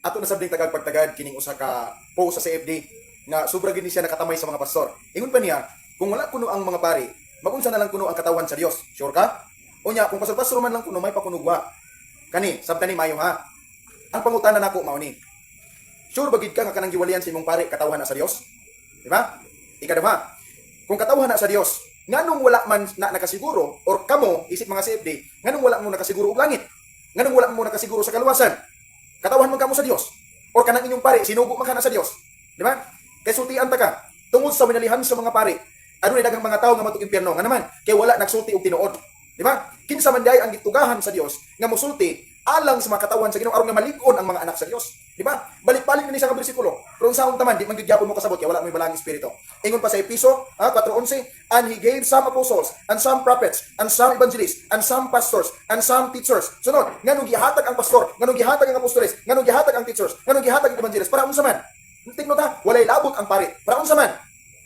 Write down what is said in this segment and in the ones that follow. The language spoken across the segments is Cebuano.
Ato na sab ning tagag pagtagad kining usa ka post sa CFD nga sobra gid ni siya nakatamay sa mga pastor. Ingon pa niya, kung wala kuno ang mga pari, magunsa na lang kuno ang katawan sa Dios. Sure ka? Unya, kung pastor-pastor man lang kuno, may pakunugwa. Kani, sabta ni mayo ha. Ang pangutana nako mao ni. Sure ba gid ka nga kanang giwalian sa imong pari katawhan na sa Dios? Di ba? Ikaduha, kung katawhan na sa Dios, nganong wala man na nakasiguro or kamo isip mga CFD, nganong wala mo nakasiguro og langit? Nganong wala mo nakasiguro sa kaluwasan? Katawhan man kamo sa Dios. Or kanang inyong pare, sinugo man ka na sa Dios. Di ba? Kay sultian ta ka. Tungod sa winalihan sa mga pare, adunay daghang mga tawo nga matug impyerno. Nga naman, kay wala nagsulti og tinuod. Di ba? Kinsa man diay ang gitugahan sa Dios nga mosulti alang sa mga katawan sa Ginoo aron nga malig-on ang mga anak sa Dios. Di ba? Balik-balik na ni sa ka bersikulo. Pero unsaon taman, di man gyud gyapon mo kasabot kay wala mo'y balaang espiritu. Ingon pa sa Episo 4:11, "And he gave some apostles, and some prophets, and some evangelists, and some pastors, and some teachers." Sunod, nganong gihatag ang pastor, nganong gihatag ang apostoles, nganong gihatag ang teachers, nganong gihatag ang evangelists, para unsa man? Take note ha, walay labot ang pari. Para unsa man?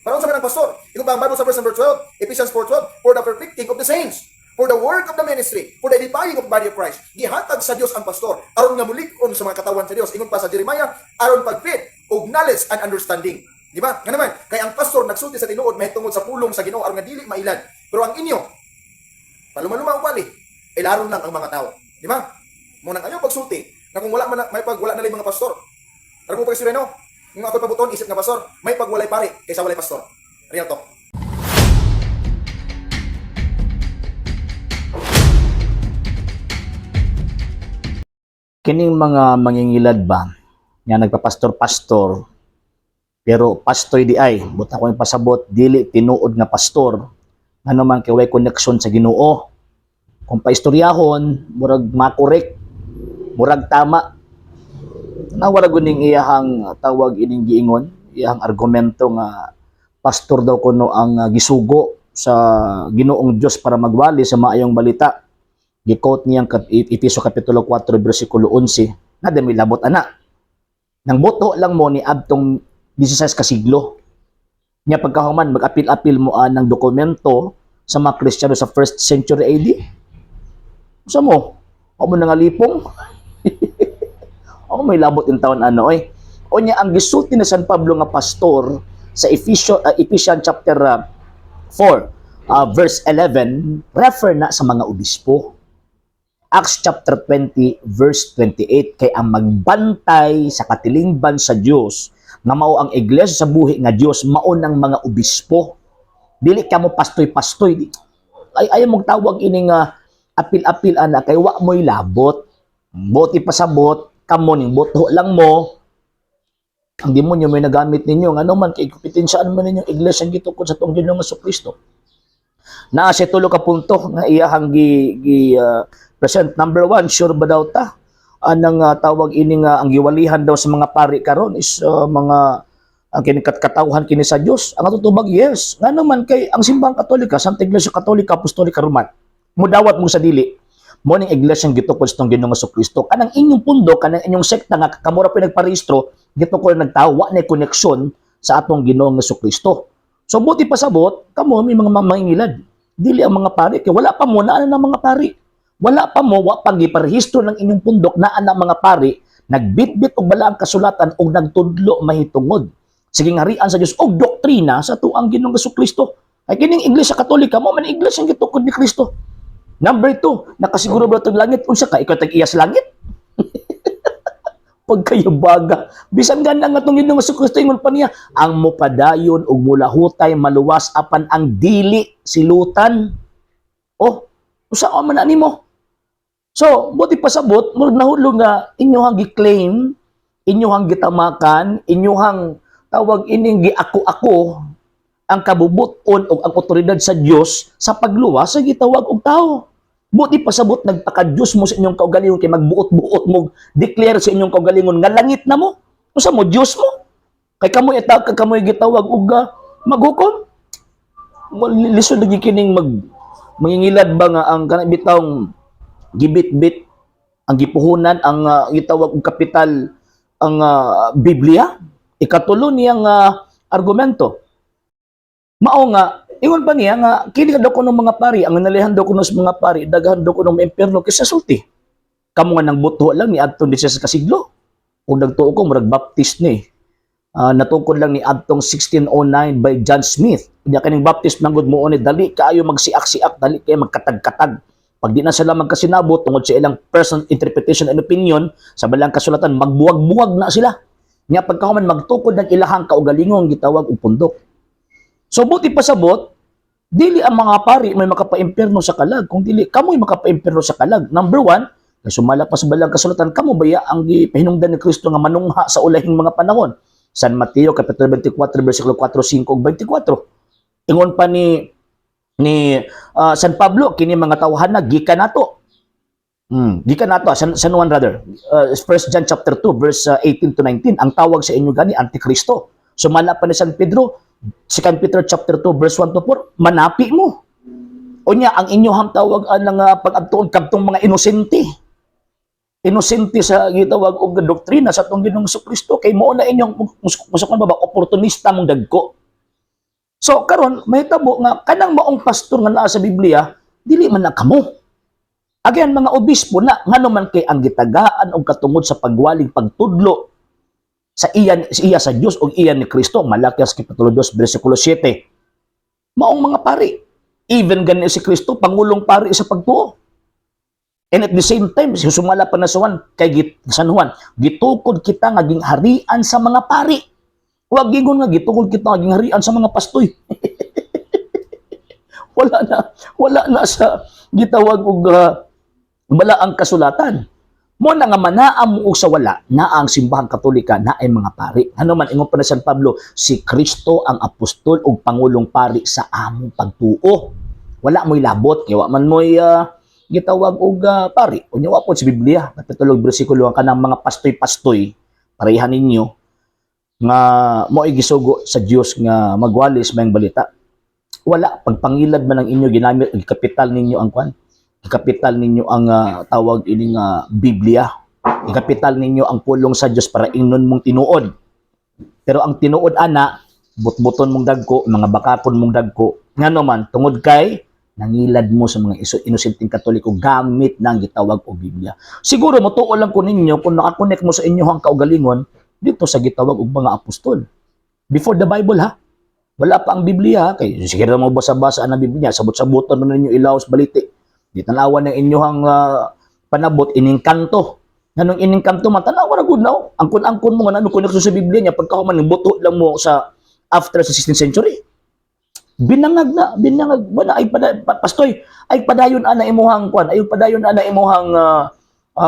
Para unsa man ang pastor? Ingon pa ang Bible sa verse number 12, Ephesians 4:12, "For the perfecting of the saints, for the work of the ministry, for the edifying of the body of Christ." Gihatag sa Dios ang pastor aron nga mulig-on sa mga katawan sa Dios. Ingon pa sa Jeremiah, aron pagfit og knowledge and understanding. Di ba? Nga naman, kay ang pastor nagsulti sa tinuod mahitungod sa pulong sa Ginoo aron nga dili mailad. Pero ang inyo, palumaluma og wali, ilaron lang ang mga tao. Di ba? Mo nang ayaw pagsulti na kung wala man may pag wala na lang mga pastor. Alam mo pag no? Kung ako pabuton isip nga pastor, may pag walay pare kaysa walay pastor. Real talk. Kining mga mangingilad ba nga nagpapastor-pastor, pero pastoy di ay buta ko yung pasabot, dili tinuod nga pastor, ngano man kay way connection sa Ginoo. Kung paistoryahon, murag makorek, murag tama na wala guning iyahang tawag ining giingon, iyahang argumento nga pastor daw kuno ang gisugo sa Ginoong Dios para magwali sa maayong balita. Gi-quote niyang Efeso Kapitulo 4 versikulo 11 na dami labot ana. Nang boto lang mo ni adtong 16 ka siglo. Nya pagkahuman mag-apil-apil mo anang dokumento sa mga Kristiyano sa first century AD. Usa mo? Ako mo nangalipong? Ako may labot in taon ano oy. O nya ang gisulti ni San Pablo nga pastor sa Ephesians chapter 4 verse 11 refer na sa mga obispo. Acts chapter 20 verse 28, kay ang magbantay sa katilingban sa Dios nga mao ang iglesia sa buhi nga Dios mao ng mga obispo. Dili ka mo pastoy-pastoy. Ay ayaw mong tawag ining apil-apil ana kay wa mo'y labot. Boti pasabot kamo ning boto lang mo. Ang demonyo may nagamit ninyo, ngano man kay kompetensyahan man ninyong iglesia ang gitukod sa atong Ginoong Kristo. Naa siya tulo ka punto nga iyahang gi present. Number one, sure ba daw ta anang tawag ini nga ang giwalihan daw sa mga pari karon is mga ang kini kini sa Dios? Ang atutubag, yes. Ngano man kay ang Simbahang Katolika, Santa Iglesia Katolika Apostolika Roman, mudawat mo sa dili, mo ning iglesia ang gitukod sa Ginoong Kristo. Kanang inyong pundo, kanang inyong sekta nga kamura pa nagparehistro, gitukod nagtawa na koneksyon sa atong Ginoong Kristo. So buti pasabot kamo may mga mangingilad, dili ang mga pari, kay wala pa mo na ng mga pari. Wala pa mo, wa pa giparehistro ng inyong pundok naa na mga pari nagbitbit og balaang kasulatan og nagtudlo mahitungod sige ngarian sa Dios og doktrina sa tuang Ginoong Kristo. Ay kining Iglesia Katolika mo man iglesia ang gitukod ni Kristo. Number two, nakasiguro ba itong langit? Unsa ka? Ikaw tag-iya sa langit? Pagkayabaga. Bisan gana nga itong Ginoong Kristo, ingon pa niya, ang mupadayon ug mulahutay maluwas, apan ang dili silutan. Oh, usa man ani mo? So, buti pasabot, murag nahulog nga inyuhang gi-claim, inyuhang gitamakan, inyuhang tawag ining giako-ako ang kabubuton o ang otoridad sa Dios sa pagluwas sa gitawag og tao. Buti pasabot nagpaka-Diyos mo sa inyong kaugalingon kay magbuot-buot mo declare sa inyong kaugalingon nga langit na mo. Usa mo, Diyos mo? Kay kamoy itag kamoy gitawag og maghukom. Lisod lagi kining mangingilad ba nga ang kanang bitawng gibit-bit ang gipuhunan ang gitawag og kapital ang Biblia. Ikatulo niyang argumento, mao nga ingon pa niya nga kini daw kuno mga pari ang nalihan daw kuno sa mga pari, daghan daw kuno impierno kaysa sulti kamo nga nang buto lang ni adto ni siya sa kasiglo. Ug nagtuo ko murag Baptist ni. Natukod lang ni adtong 1609 by John Smith. Unya kaning Baptist man gud mo ni dali kaayo magsiak-siak, dali kaayo magkatag-katag. Pag di na sila magkasinabot tungod sa ilang personal interpretation and opinion sa balang kasulatan, magbuwag-buwag na sila. Nya pagkahuman magtukod ng ilahang kaugalingong gitawag og pundok. So buti pasabot, dili ang mga pari may makapaimpierno sa kalag, kung dili kamoy makapaimpierno sa kalag. Number one, kay sumala pa sa balang kasulatan, kamo baya ang gipahinungdan ni Kristo nga manungha sa ulahing mga panahon? San Mateo Kapitulo 24 versikulo 4, 5 ug 24. Ingon pa ni San Pablo, kini mga tawhan na gikan nato. Gikan nato San Juan rather. 1 John chapter 2 verse 18 to 19, ang tawag sa inyo gani antikristo. Sumala pa ni San Pedro, 2 Peter chapter 2 verse 1 to 4, manapi mo. Unya ang inyong tawag anang pag-adtuon kadtong mga inosente. Inosente sa gitawag og doktrina sa atong Ginoong Kristo kay mao na inyong musukon ba oportunista mong dagko. So karon mahitabo nga kanang maong pastor nga naa sa Biblia dili man na kamo. Again, mga obispo na, ngano man kay ang gitagaan og katungod sa pagwaling pagtudlo sa iya sa Dios og iya ni Kristo, Malakias kapitulo 2 bersikulo 7. Maong mga pari. Even gani si Kristo pangulong pari sa pagtuo. And at the same time, si sumala pa na sa Juan, kay San Juan, gitukod kita nga gingharian sa mga pari. Huwag gingon nga gitukod kita nga gingharian sa mga pastoy. Wala na sa gitawag og balaang kasulatan. Mo na nga manaam mo og sa wala, naa ang Simbahang Katolika na ay mga pari. Ano man ingon pa na San Pablo, si Kristo ang apostol ug pangulong pari sa among pagtuo. Wala mo'y labot, kay wa man mo'y gitawag og pari. Unya wa pod sa Biblia, kapitulo bersikulo ang kanang mga pastoy-pastoy, pareha ninyo nga mo'y gisugo sa Dios nga magwalis mayong balita. Wala pagpangilad man ang inyo ginamit og kapital ninyo ang kwan. Kapital ninyo ang tawag ini nga Biblia. Ikapital ninyo ang pulong sa Dios para ingnon mong tinuod. Pero ang tinuod ana, butbuton mong dagko, mga bakakon mong dagko. Ngano man tungod kay nangilad mo sa mga inosenteng Katoliko gamit ng gitawag og Biblia. Siguro motuo lang ko ninyo kung nakakonect mo sa inyohang kaugalingon dito sa gitawag og mga apostol. Before the Bible ha. Wala pa ang Biblia ha. Kay sige ra mo basa-basa ang Biblia, sabot-sabotan mo ninyo ilaws baliti. Di tanawan ng inyohang panabot ining kanto. Nganong ining kanto man tanawa ra gud na oh. Angkon-angkon mo nga ano connection sa Biblia niya pagkahuman buto lang mo sa after sa 16th century. Binangag na, binangag wala ay pastoy, ay padayon ana imuhang kwan, ay padayon ana imuhang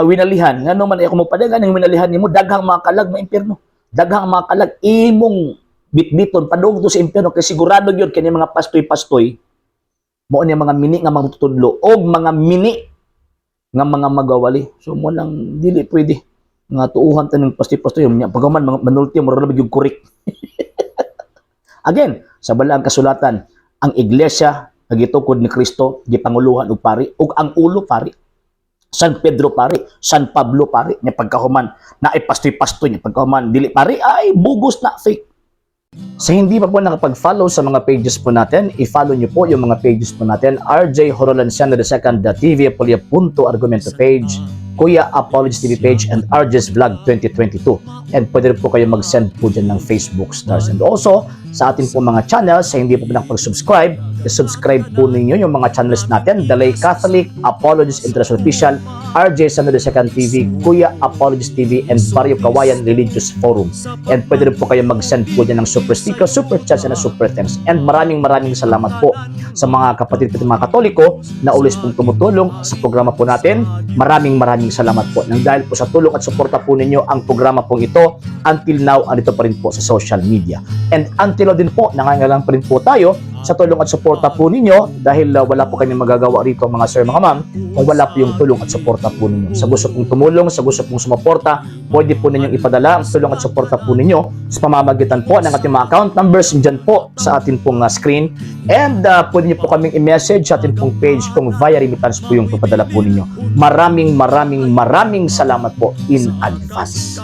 winalihan. Ngano man ay ako mo padayon ang winalihan nimo, daghang mga kalag maimpierno. Daghang mga kalag imong bitbiton padung to sa impyerno kay sigurado gyud kini mga pastoy-pastoy mo ni mga mini nga mga tutudlo og mga mini nga mga magawali. So mo lang dili pwede nga tuuhan ta ng pastoy-pastoy nya pagkaman mga manulti mo ra gyud correct. Again, sa balaang kasulatan, ang iglesia nga gitukod ni Kristo gipanguluhan og pari ug ang ulo pari. San Pedro pari, San Pablo pari, nya pagkahuman na ay pastoy-pastoy, nya pagkahuman dili pari, ay bugos na, fake. Sa hindi pa po nakapag-follow sa mga pages po natin, i-follow nyo po yung mga pages po natin. RJ Horolanciano II, TV Apolia Punto Argumento page, Kuya Apologies TV page, and RJ's Vlog 2022. And pwede rin po kayo mag-send po dyan ng Facebook stars. And also, sa atin po mga channels, sa hindi po nakapag-subscribe, i-subscribe po ninyo yung mga channels natin. Dalay Catholic, Apologies International Official, RJ Sano II TV, Kuya Apologies TV, and Barrio Kawayan Religious Forum. And pwede rin po kayo mag-send po dyan ng super sticker, super chats, and super thanks. And maraming maraming salamat po sa mga kapatid po mga Katoliko na always pong tumutulong sa programa po natin. Maraming maraming salamat po. Nang dahil po sa tulong at suporta po ninyo ang programa pong ito, until now, andito pa rin po sa social media. And until now din po, nangangailangan pa rin po tayo sa tulong at suporta po ninyo dahil wala po kami magagawa rito, mga sir, mga ma'am, kung wala po yung tulong at suporta po ninyo. Sa gusto pong tumulong, sa gusto pong sumuporta, pwede po ninyong ipadala ang tulong at suporta po ninyo sa pamamagitan po ng ating mga account numbers dyan po sa ating pong screen. And pwede niyo po kaming i-message sa ating pong page kung via remittance po yung papadala po ninyo. Maraming maraming maraming salamat po in advance.